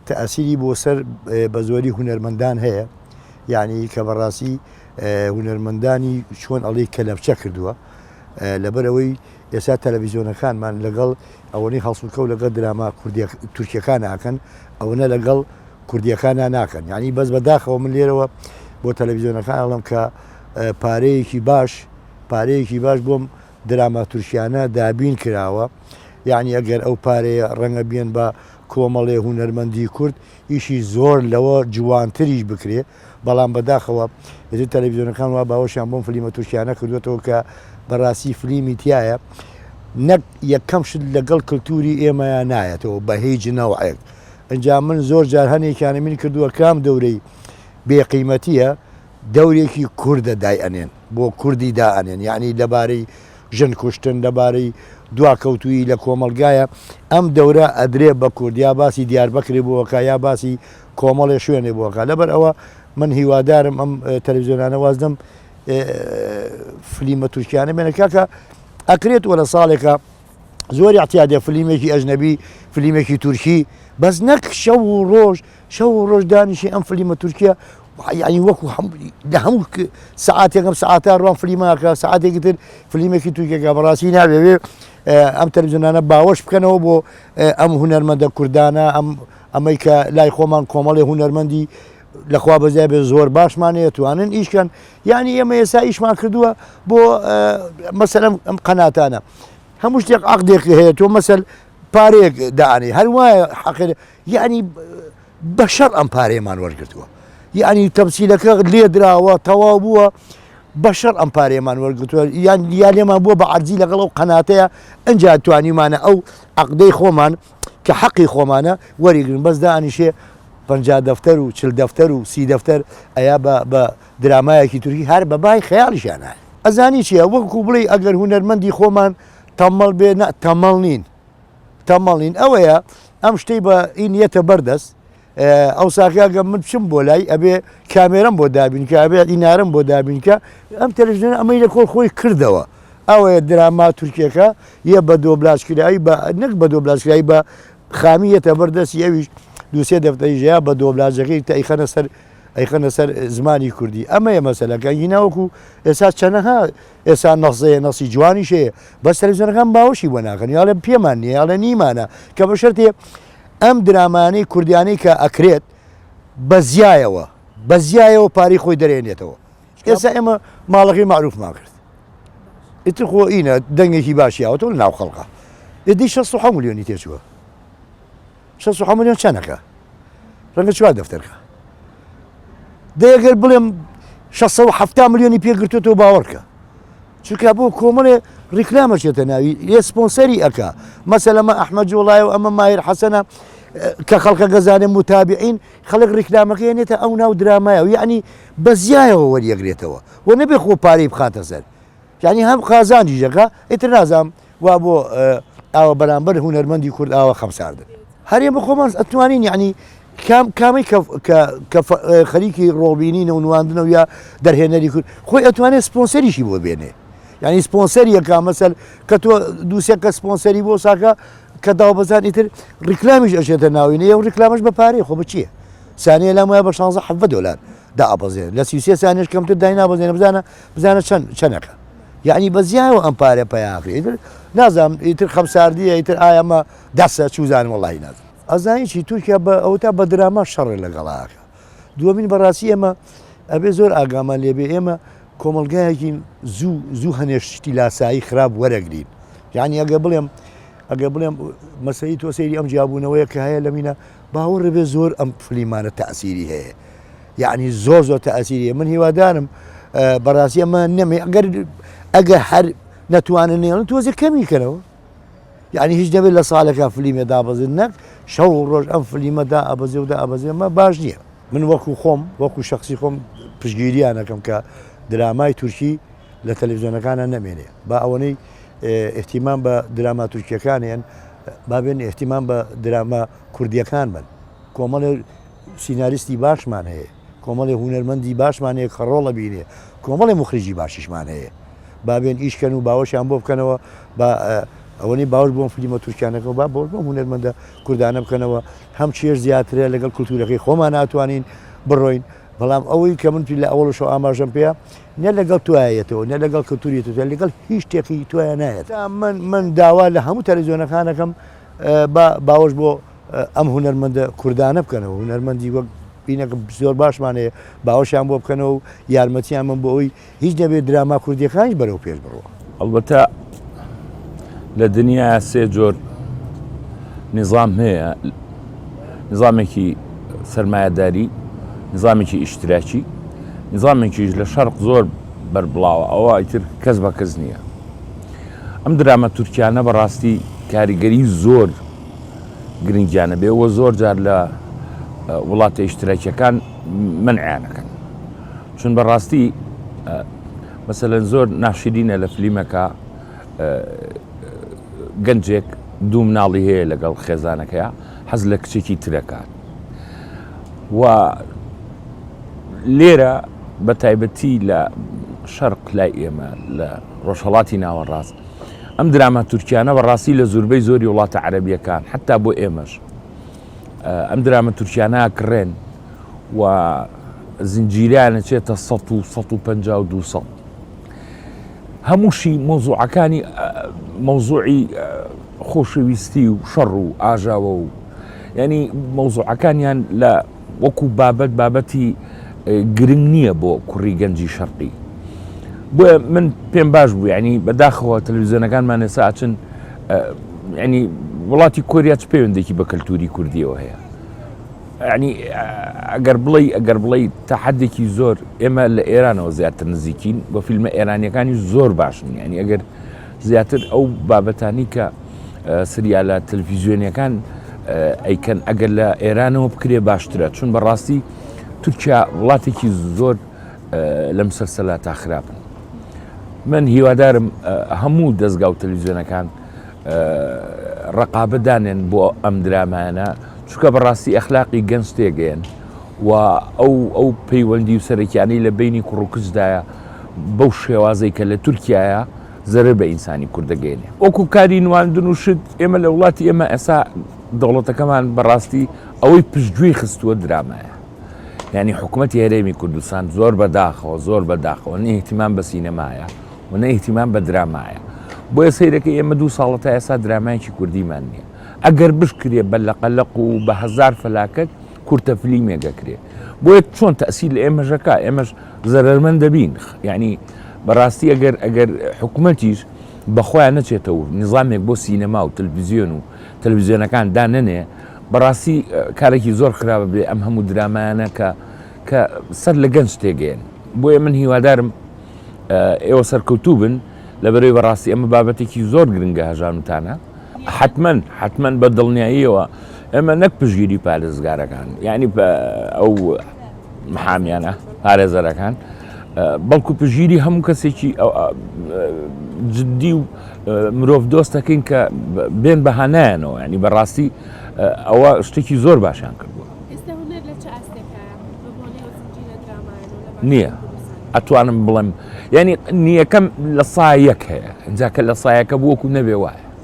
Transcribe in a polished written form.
تەئسیری بۆ سەر بە زۆری هونەرمەندان هەیە یعنی کە بەڕاستی هونەرمەندانی چۆن ئەڵی کەلەپچە کردووە لەبەرەوەی ئێستا تەلەڤیزیۆنەکانمان لەگەڵ ئەوەنەی هەڵسوکەوت لەگەڵ دراما کوردیە تورکیەکان ئەکەن ئەوەنە لەگەڵ کوردیەکانا ناکەن یعنی بەس بەداخەوە من لێرەوە بۆ تەلەڤیزیۆنەکان ئەڵم کە پارەیەکی باش پارەیەکی باش بۆم دراما تورکیانە دابین کراوە یعنی ئەگەر ئەو پارەیە ڕەنگە بێن بە کۆمەڵێ هونەرمەندی کورد ئیشی زۆر لەوە جوانتریش بکرێ بەڵام بەداخەوە ئیتر تەلەڤیزیۆنەکان وا باوەشیان بۆم فلیمە تورکیانە کردوێتەوە کە بەڕاستی فلیمی تایە نەک یەکەم شت لەگەڵ کللتوری ئێمەیان نایەتەوە بە هیچ نەوعێک ئەجا من زۆر جار هەنێکیانە من کردووە کام دەورەی بێقیمەتیە دەورێکی کوردە دای ئەنێن بۆ کوردی دا ئەنێن یعنی لەبارەی ژن کوشتن لەبارەی دواکەوتوویی لە کۆمەڵگایە ئەم دەورە ئەدرێ بە کورد یا باسی دیاربەکری بۆکە یا باسی کۆمەڵێ شوێنێ بۆکە لەبەر ئەوە من هیوادارم ئەم تەلەڤیزیۆنانە واز لەم فلیمە تورکیانە بێنە کاکە ئەکرێت وە لە ساڵێکە زۆر اعتیادە فلیمێکی ئەژنەبی فلیمێکی تورکی بەس نەک شەو و ڕۆژ شەو و ڕۆژ دانیشی ئەم فلیمە تورکیا یعنی وەکو لە هەموو سعاتێکم سعاتە ڕوان فلیماکە سعاتێکی تر فلیمێکی تورکێکە بەڕاستی ناوێ ئەم تەلەڤیزیۆنانە باوەش بکەنەوە بۆ ئەم هونەرمەندە کوردانە ئەم ئەمەی کە لای خۆمان کۆمەڵی هونەرمەندی لەخوا بەزای بێ زۆر باشمان هەیە توانن ئیشکەن یعنی ئێمە ئێستا ئیشمان کردووە بۆ مەسەلەن ئەم قەناتانە هەموو شتێک عقدێک هەیە تۆ مەسەل پارەیەک دانێ هەر وایە حەقێ یعنی بەشەر ئەم پارەیەمان وەرگتووە یعنی تەمسیلەکە لێدراوە تەواو بووە بەشەر ئەم پارەیەمان وەرگتووە یان یا لێمان بووە بە عەرزی لەگەڵ ئەو قەناتەیە ئەجا توانیمانە ئەو عقدەی خۆمان کە حەقی خۆمانە وەریگرن بەس دانیشێ 50 دەفتەر و 40 دەفتەر و سی دەفتەر ئەیا بە بە درامایەکی تورکی هەر بە بای خەیاڵیشیان هەیە ئەزانی چییە وەکو بڵێ ئەگەر هونەرمەندی خۆمان تەمەڵ بێ نا تەمەڵ نین تەمەڵ نین ئەوەیە ئەم شتەی بە ئین یەتە بەردەست ئەو ساکە من بچم بۆ لای ئەبێ کامێرەم بۆ دابینکە ئەبێ ئینارم بۆ دابینکە ئەم تەلەڤیزیۆن ئەمەی لە کۆڵ خۆی کردەوە ئەوەیە دراما تورکیەکە یە بە دۆبلاژکرایی بە نەک بە دۆبلاژکرایی بە خامی یەتە بەردەستی ئەویش دووسێ دەفتەری ژیا بە دۆبلاژەکەی تایخەنە سەر ئەیخەنە سەر زمانی کوردی ئەمەیە مەسەلەکە هیناوەکو ئێستا چەنەها ئێستا نەس هەیە نەسی جوانیش هەیە بەس تەلەڤیزیۆنەکان باوەشی بۆ ناکەن یاڵێ پێمان نییە یاڵێ نیمانە کە بە شەرتێ ئەم درامانەی کوردیانەی کە ئەکرێت بە زیایەوە بە زیایەوە پارەی خۆی دەرێنێتەوە ئێستا ئێمە ماڵەکەی معروفمان کرد ئیتر خۆ ئینە دەنگێکی باشی یاوەتەوە لە ناو خەڵقە ئیدی 6 ملیۆنی تێچووە 6 ملیۆن چەنەکە ڕەنگە چوار دەفتەرکە دەی ئەگەر بڵێم 670 ملیۆنی پێگرتوێتەوە باوەڕکە چونکە بۆ کۆمەڵێ ڕیکلامە چێتە ناوی لێ سپۆنسەری ئەک مەسەلەمە ئەحمە جوڵایە و ئەمە ماهر حەسەنە کە خەڵکە گەزانێ متابعین خەڵک ڕیکلامەکەی نێتە ئەو ناو درامایە و یعنی بەزیایەوە وەریەگرێتەوە و نەبێ خۆ پارەی بخاتە سەر یعنی هەم قازانجیش دەکا ئیتر نازانم وا بۆ ئاوە بەرامبەر هونەرمەندی کورد ئاوە خەمساردن هەر ئێمە خۆمان ئەتوانین یعنی کام کامی کە خەریکی ڕۆڵبینینە و نواندنە و یا دەرهێنەری کورد خۆی ئەتوانێت سپۆنسەریشی بۆ بێنێ یعنی سپۆنسەری یەکا مەسەل کە تۆ دووسێ کە سپۆنسەری بۆ ساکە کە داوبەزان ئیتر ڕیکلامیش ئەچێتە ناوینە ئەو ڕیکلامش بە پارەی خۆ بچیە سانیە لام وایە بە 16 17 دلار دابەزێن لە 33 سانیش کەمتر دای نابەزێنە بزانە بزانە چەند چەنەکە یعنی بە زیایەوە ئەم پارە پەیاکرێ ئیتر نازانم ئیتر خەمساردیە ئیتر ئایا ئەمە دەسە چوزانم وەڵی نازانم ئەزانی چی تورکیا بە ئەوتا بە دراما شەڕێ لەگەڵاکە دووەمین بەڕاستی ئێمە ئەبێ زۆر ئاگامان لێبێ ئێمە کۆمەڵگایەکین زوو زوو هەنێ شتی لاسایی خراپ وەرەگرین یعنی ئەگە بڵێم ئەگە بڵێم مەسەی تۆ سەیری ئەم جیابوونەوەیە کە هەیە لە مینە باوەڕ بێ زۆر ئەم فلیمانە تەئسیری هەیە یعنی زۆر زۆر تەئسیری من هیوادارم بەڕاستی ئەمە نەمێ ئەگەر ئەگەر هەر نەتوانن نێڵن تۆزێ کەمی کەنەوە یعنی هیچ نەبێت لە ساڵێکا فلیمێ دابەزێت نەک شەو و ڕۆژ ئەم فلیمە دا ئەبەزێ و دا ئەبەزێ مە باش نییە من وەکو خۆم وەکو شخصی خۆم پشگیریانەکەم کە درامای تورکی لە تەلەڤزیۆنەکانە نەمێنێ با ئەوەنەی احتیمان بە دراما تورکیەکانیان بابێن احتیمان بە دراما کوردیەکان بن کۆمەڵێ سیناریستی باشمان هەیە کۆمەڵێ هونەرمەندی باشمان هەیە کە ڕۆڵە بینێ کۆمەڵێ مخرجی باشیشمان هەیە با بێن ئیش کەن و باوەشیان بۆ بکەنەوە با. ئەوەنەی باوەش بۆم فلیمە تورکیانەکەەوە با بۆش بۆم هونەرمەندە کوردانە بکەنەوە هەم چێژ زیاترە لەگەڵ کولتوورەکەی خۆمان ناتوانین بڕۆین بەڵام ئەوەی کە من لە ئەوەڵشەوە ئاماژەم پێ نە لەگەڵ توایەتەوە نە لەگەڵ کلتوریەتەوە لەگەڵ هیچ شتێکی توایە نایەت من من داوا لە هەموو تەلەڤیزیۆنەکانەکەم با باوەش بۆ ئەم هونەرمەندە کوردانە بکەنەوە هونەرمەندی وەک بینەکە زۆر باشمان هەیە باوەشیان بۆ بکەنەوە و یارمەتیان من بۆ ئەوی هیچ نەبێت دراما کوردیەکانیش بەرەو پێش بڕۆ. ئەڵبەتە لە دنیا سێ جۆر نیزام هەیە نیزامێکی سەرمایەداری نیزامێکی ئیشتراکی نیزامێکیش لە شەرق زۆر بەربڵاوە ئەوە ئیتر کەس بە کەس نییە ئەم دراما تورکیانە بەڕاستی کاریگەری زۆر گرنگیانە بێ وە زۆر جار لە وڵاتە ئیشتراکیەکان منعیانەکەن چون بەڕاستی مەسەلەن زۆر ناشرینە لە فلیمەکە گەنجێک دوو مناڵی هەیە لەگەڵ خێزانەکەیا حەز لە کچێکی ترەکات و لێرە بە تایبەتی لە شەرق لای ئێمە لە ڕۆژهڵاتی ناوەڕاست ئەم دراما تورکیانە بەڕاستی لە زوربەی زۆری وڵاتە عەربیەکان حتا بۆ ئێمەش ئەم دراما تورکیانە کڕێن و زنجیرەیان ئەچێتە سەد و 150 و 200 هەمووشی مەوزوعەکانی مەوزوعی خۆشەویستی و شەڕ و ئاژاوە و ینی مەوزوعەکانیان لە وەکو بابەت بابەتی گرنگ نییە بۆ کوڕی گەنجی شەرقی بۆیە من پێم باش بوو ینی بەداخەوە تەلویزیۆنەکانمان ئێستا ئەچن ینی وڵاتی کۆریا چ پەیوەندێکی بە کەلتوری کوردیەوە هەیە یانی ئەگەر بڵێی ئەگەر بڵێی تا حدێکی زۆر ئێمە لە ئێرانەوە زیاتر نزیکین بۆ فیلمە ئێرانیەکانی زۆر باشن یانی ئەگەر زیاتر ئەو بابەتانی کە سریالە تەلفیزیۆنیەکان ئەیکەن ئەگەر لە ئێرانەوە بکرێ باشترە چون بەڕاستی تورکیا وڵاتێکی زۆر لەم سەرسەلا تا خراپن من هیوادارم هەموو دەستگا و تەلویزیۆنەکان ڕقابە دانێن بۆ ئەم درامایانە چونکە بەڕاستی ئەخلاقی گەنج تێگەیەن و ئەو ئەو پەیوەندی و سەرەکیانەی لە بینی کوڕ و کچدایە بەو شێوازەی کە لە تورکایە زەرەر بە ئینسانی کورد دەگەیەنێ. وەکو کاری نواندن و شت ئێمە لە وڵاتی ئێمە ئێسا دەوڵەتەکەمان بەڕاستی ئەوەی پشتگوێی خستووە درامایە یعنی حکوومەتی هەرێمی کوردستان زۆر بەداخەوە زۆر بەداخەوە نە ئیهتیمام بە سینەمایە و نە ئیهتیمام بە درامایە بۆیە سەیرەکە ئێمە دوو ساڵە تا ئێستا درامایەکی کوردیمان نییە ئەگەر بشکرێ بە لەقەلەق و بە هەزار فەلاکەت کورتە فلیمێک ئەکرێ بۆیە چۆن تەسیر لە ئێمەژەکە ئێمەش زەرەرمەند دەبین یعنی بەڕاستی ئەگەر ئەگەر حکوومەتیش بەخۆیان نەچێتەوە نظامێک بۆ سینەما و تەلەڤیزیۆن و تەلەڤیزیۆنەکان دانەنێ بەڕاستی کارێکی زۆر خراپە بێ ئەم هەموو درامایانە کە کە سەر لە گەنج تێگەیەن بۆیە من هیوادارم ئێوە سەرکەوتوو بن لەبەرەوەی بەڕاستی ئەمە بابەتێکی زۆر گرنگە هەژانوتانە حەتمەن حەتمەن بە دڵنیاییەوە ئێمە نەک پشگیری پارێزگارەکان یعنی ئەو محامیانە پارێزەرەکان بەڵکو پشگیری هەموو کەسێکی جددی و مرۆڤ دۆستەکەین کە بێن بەهانایانەوە ینی بەڕاستی ئەوە شتێکی زۆر باشیان کردووە نییە ئەتوانم بڵێم یعنی نییەکەم لە سا یەک هەیە جاکە لە سایەکە بووەکو نەبێ وایە.